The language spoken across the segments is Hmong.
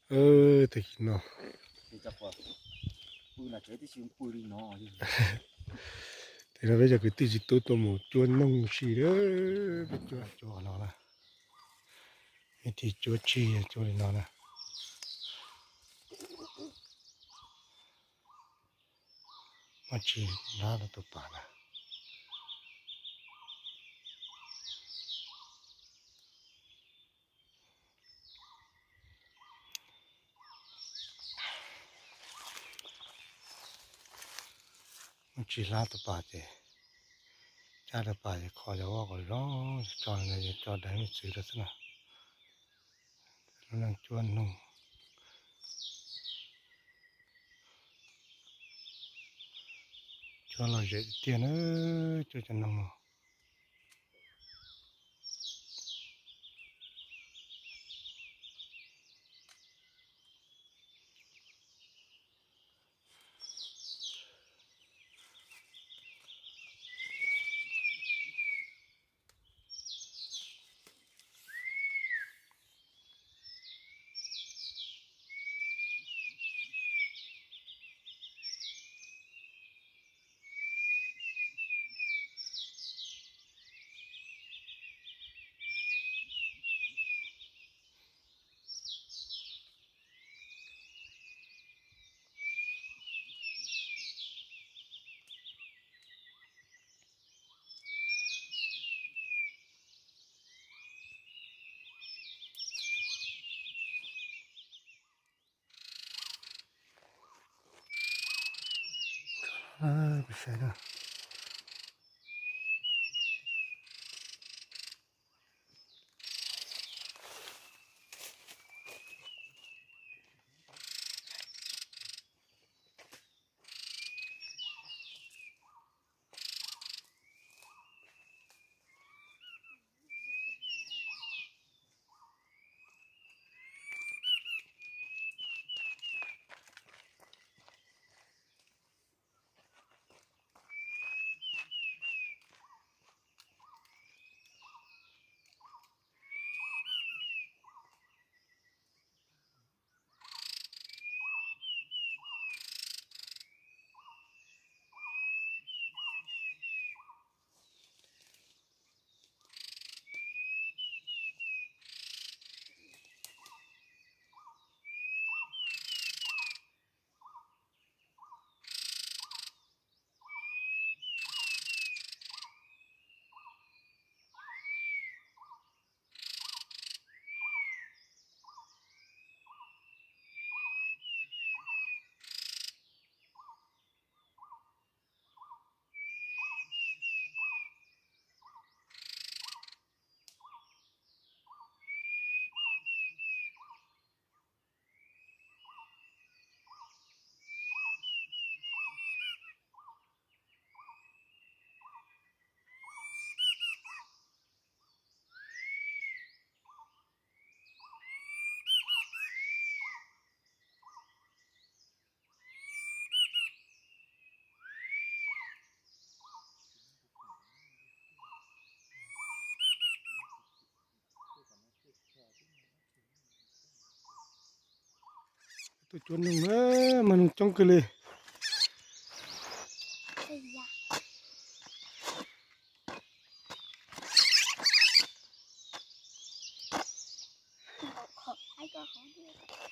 Tag kis no, tag kis no peb cov kwv tij tsis tub tuaj mus cuab noog si lawm, peb cuab cuab qhov no na, peb thiaj cuab tsig cuab li no na. Muaj tsis hlab rau tus pas na. Muaj tsis hlab tus pas ces, cab tus pas ces kho cov huab kom zoo, tso, tso deev me txwv rau xwb na. Lub neej cuab noog, cuab lom zem tiag na, cuab cov noog no. Tuaj cuab noog na, mas noog coob kawg li.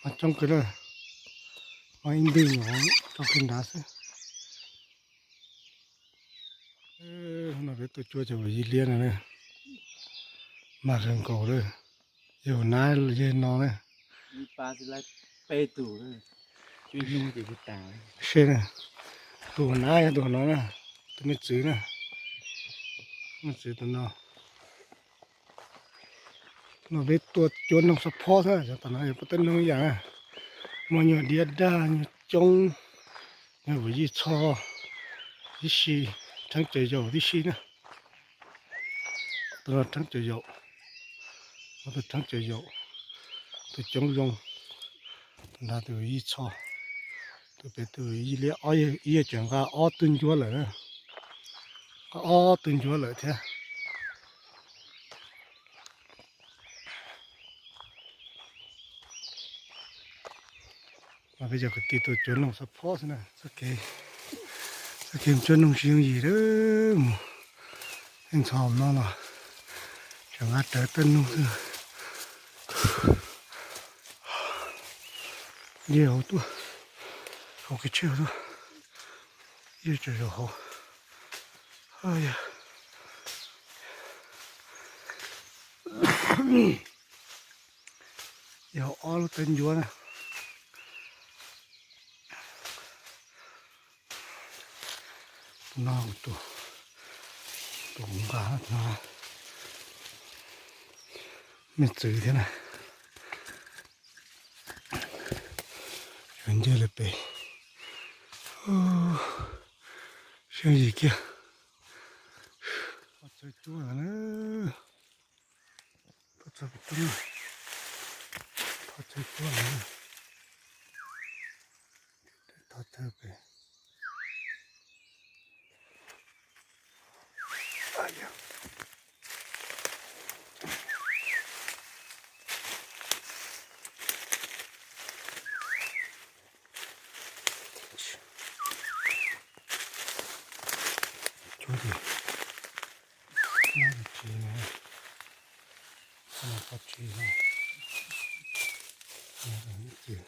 Mas coob kawg na, mas ib ntwg nyuam rau kiag nrad xwb. No peb tuaj cuab cov yij liab no na, mas kawg nkaus lawm, yog nab yog no na. Seb na, tus nab yog tus no na, tus me txwv na, me txwv tus no. No peb tuaj cuab noog sab phob xwb, cov tom no yog peb tuaj noog ib yam na. Muaj nyuag diab daj, nyuag coob, nyuag vwm yij txho tib si, rheeb caws yaum tib si na. Tus no rheeb caws yaum, tus rheeb caws yaum, tus coob zoo, tus nrad tus yij txho, tus pem tus yij liab, ib yam cov nqa ob tug ncuav lawm, nqa ob tug ncuav lawm thiab. Mas peb cov kwv tij tuaj cuab noog txog phob xwb na, txoj kev, txoj kev cuab noog tsis yooj yim lawm mus. Ej, ntxhov no los tseem nqa rawv tej noog xwb. Yawg hauv tuaj, hauv kev tsheb hauv tuaj, yawg tseem zaum hauv. Yog ob lub teeb ncuab na. Tus no, tus, tus kuv nqa no, me txwv thiab na. Yuav nce lawm pem. Siab yim kiag. Thov txhawb cuab lawm na. Thov txhawb cuab lawm. Thov txhawb pem. Cuab ces, no ces tsis, no ces tsis, no ces tsis.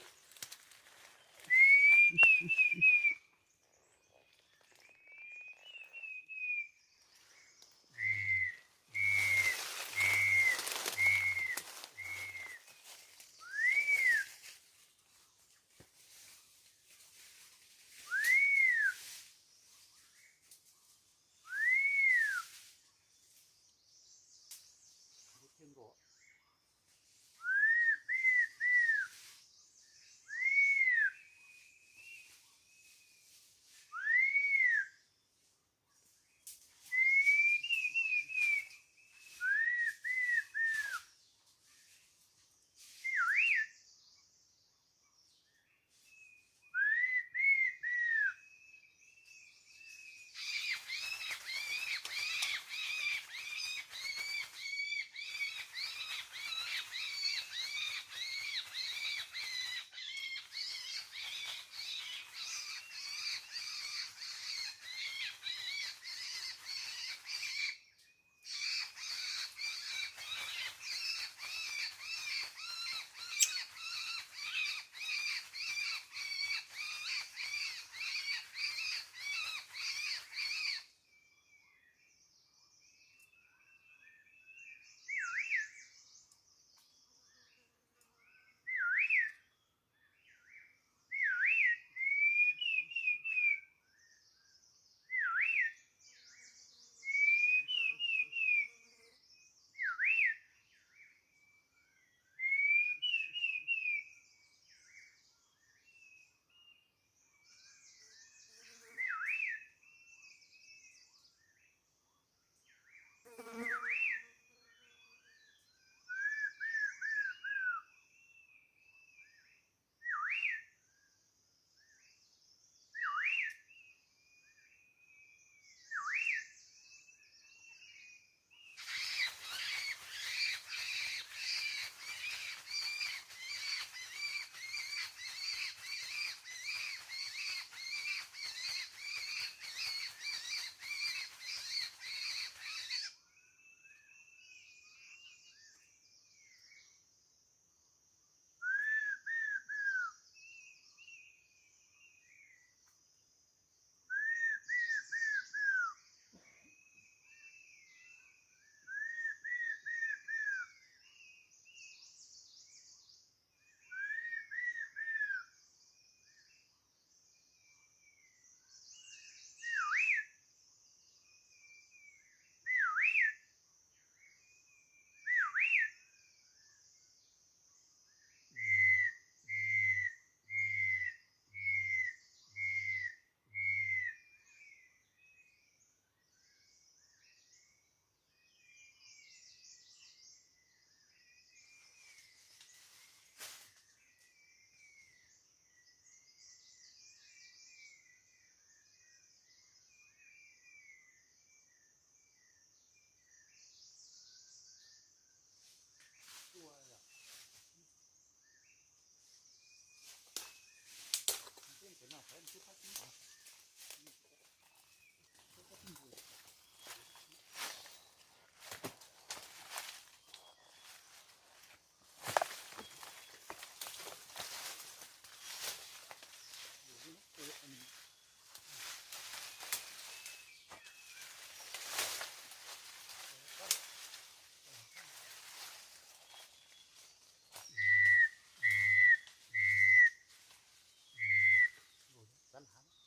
Txav hnav.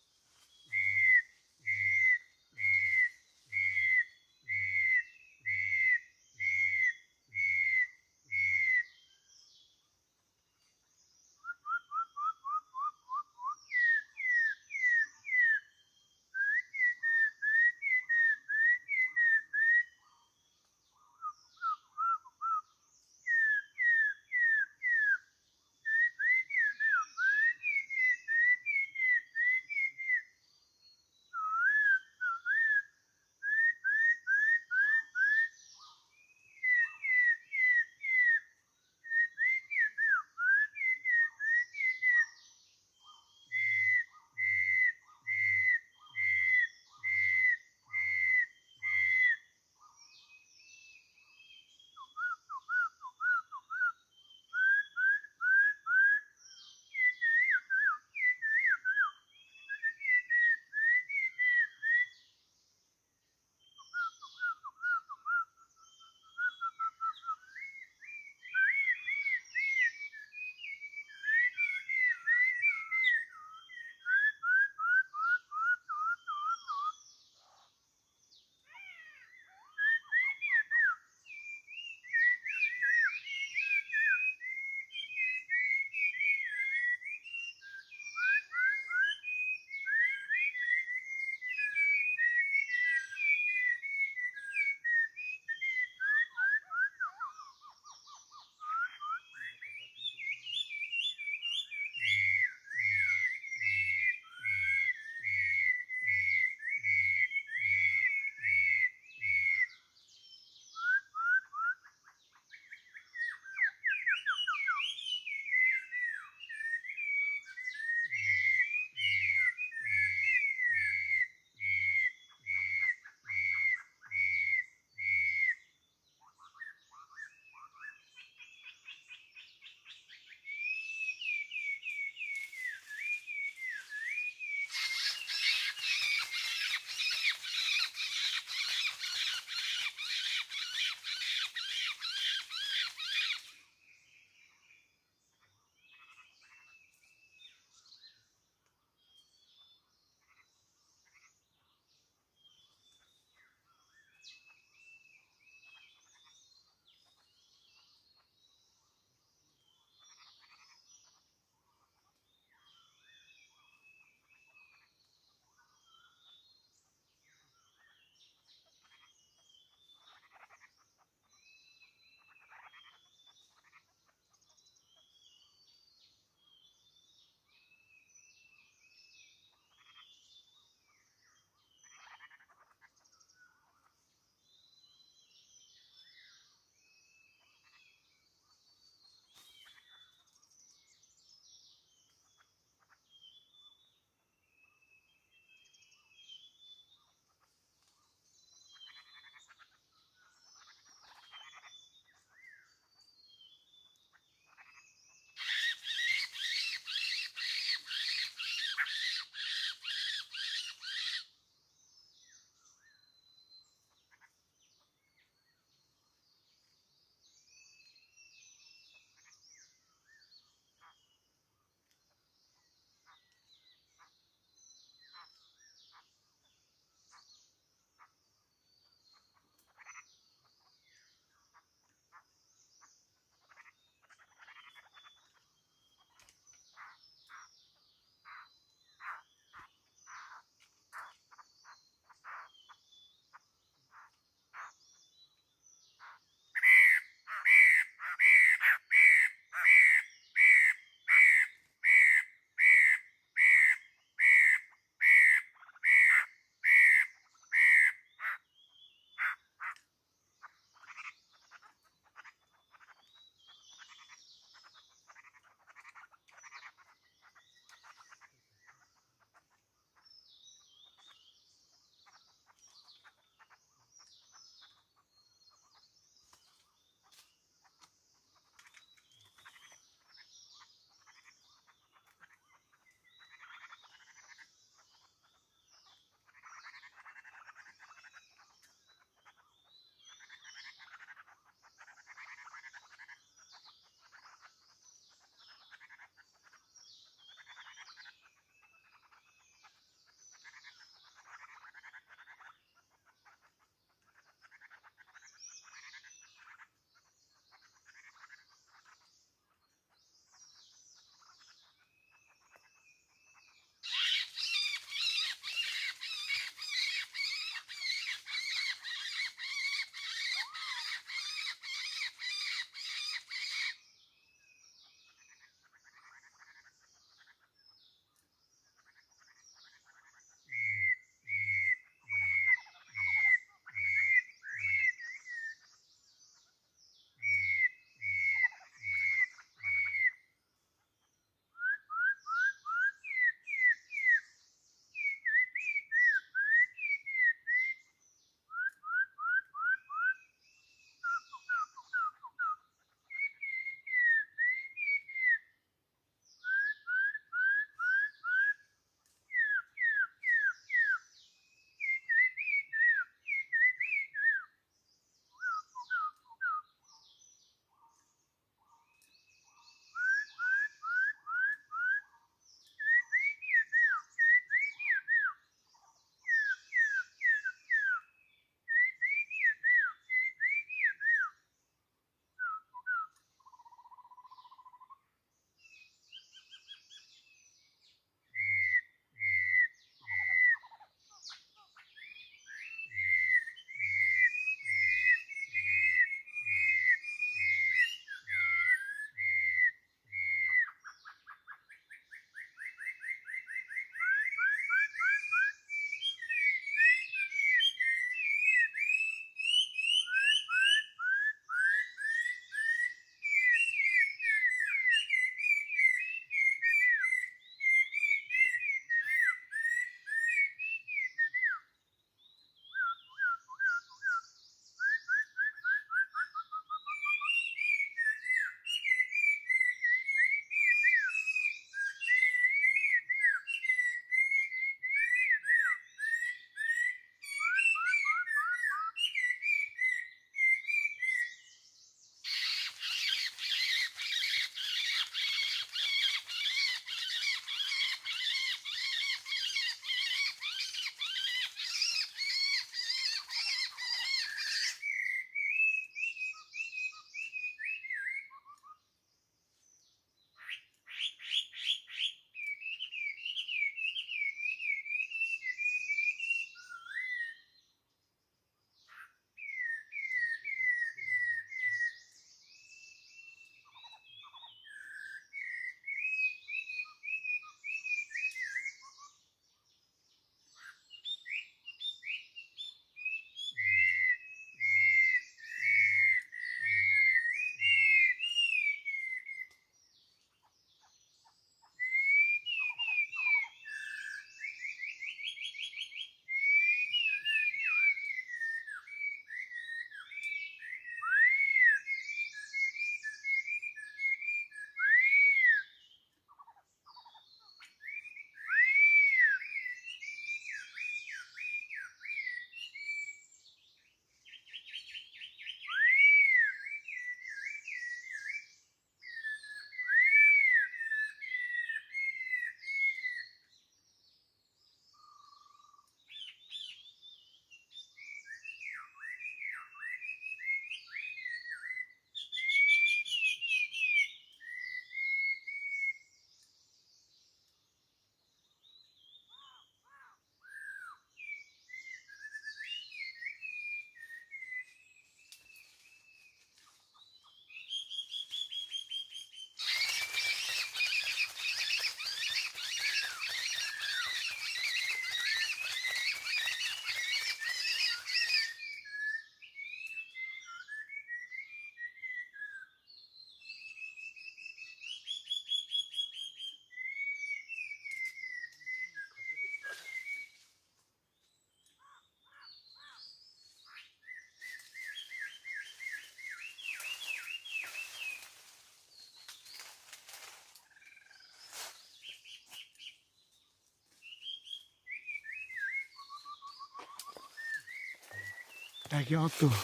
daig kiag ob tug.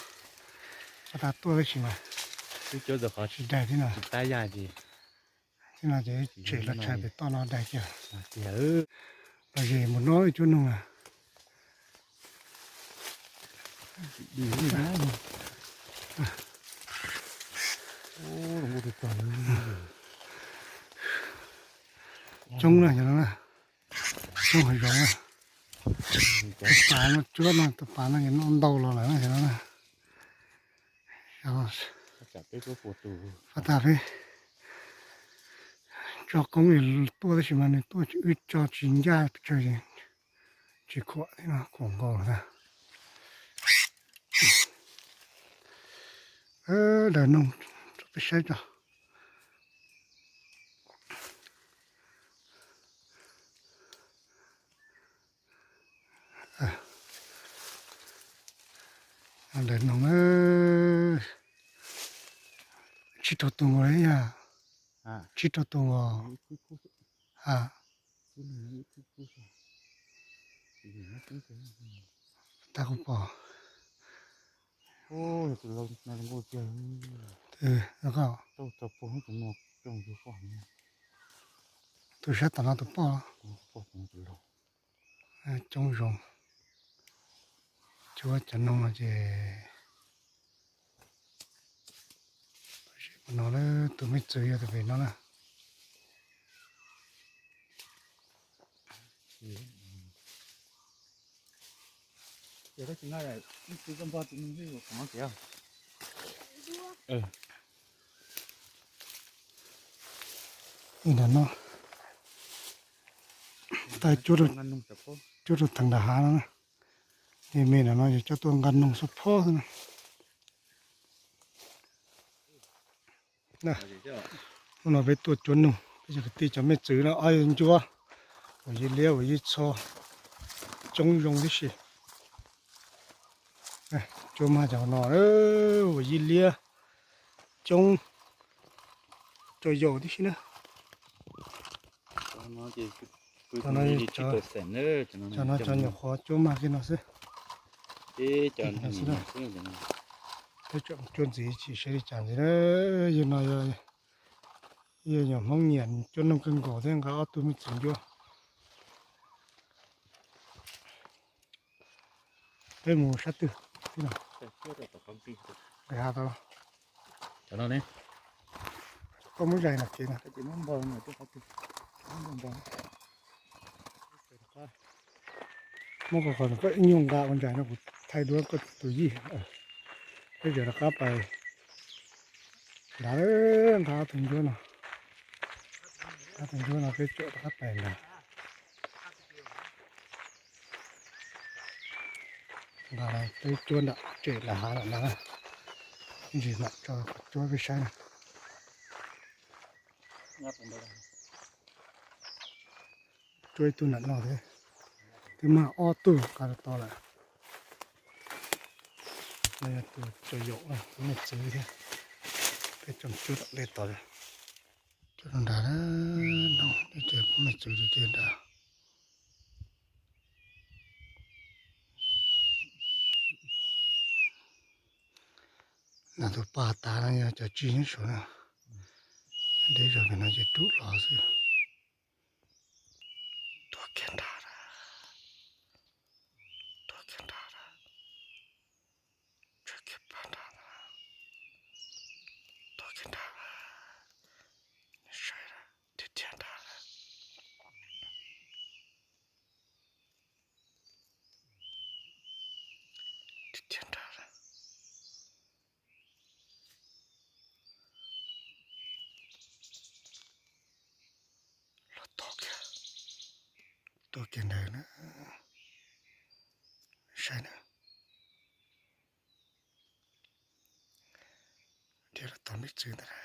Pab tas tuaj tab sis mas tsis daig thiab no. Tsis tab yaj ces, thiab no ces tshem los tshais pem toj no daig kiag. Los ze mus no ib cuab noog na. Coob na, cov no na, coob hav zoov na. Tus pas no cuab no, tus pas no noj ntau los lawm na, cov no na. Pab tas peb tso koob tuaj tab sis mas nws tuaj wb tso tsis ncaj pes tsawg, tsis khuam thiab no, khuam nkaus lawm ntag. Daws noog rau peb saib tso. Daws noog na, tsib rau tus nkaus li yog, tsib rau tus nkaus. Tag kuv pom. Tus sab tom no tus poj. Coob zoo. Cuab cov noog no ces, no tus me txwv yog tus pem no na. Ib nram no, tab cuab rau theem nram hav no na. Tej me nram no yog coj tuaj nqa noog xub phob xwb na. Hnub no peb tuaj cuab noog, peb cov kwv tij cov me txwv no ob yawg Ncuab, uas Yij Liab, uas Yij Txho, coob zoo tib si. Cuab mag cov no, uas Yij Liab, coob, tso yaum tib si na. Cov no cov nyuam qhuav cuab mag kiag no xwb. Peb tseem cuab ntxiv tsis sawv li cas ntxiv na. Yawg no yog yawg Hmoob nyiam cuab noog kawg nkaus thiab nqa ob tug me txwv ncuab. Peb mus sab twg? Nqis hav tau. Koj muab zais no kev na. Muab qhov qhov koj ib nyuag nqa ua ntsais no kuv thaij duab koj tus yij. Peb tseem rov qab pais nrad, nqa ob tug ncuab no, ob tug ncuab no peb tseem rov qab pais nrad. Nqa peb cuab nram tsem nram hav lawm na. Ntsis mam tso cuab peb saib na. Cuab ib tug nram no thiab, twb mag ob tug nqa tau lawm. No yog tus tso yaum, me txwv thiab. Peb tseem cuab tom ntej tod. Cuab rau nrad, no ces me txwv tus tiag nrad. Nram tus pas tas no yog cov tsig nyob saud na. Deb zog pem no ces rub los xwb. Tuag kiag nrad, tuag kiag nrad, tshuav kiag pag nrad, tuag kiag nrad, saib, tiag tiag nrad, tiag tiag nrad. Los tuag kiag, tuag kiag ntawd na. Saib na, dhia los tom me txwv ntawd na.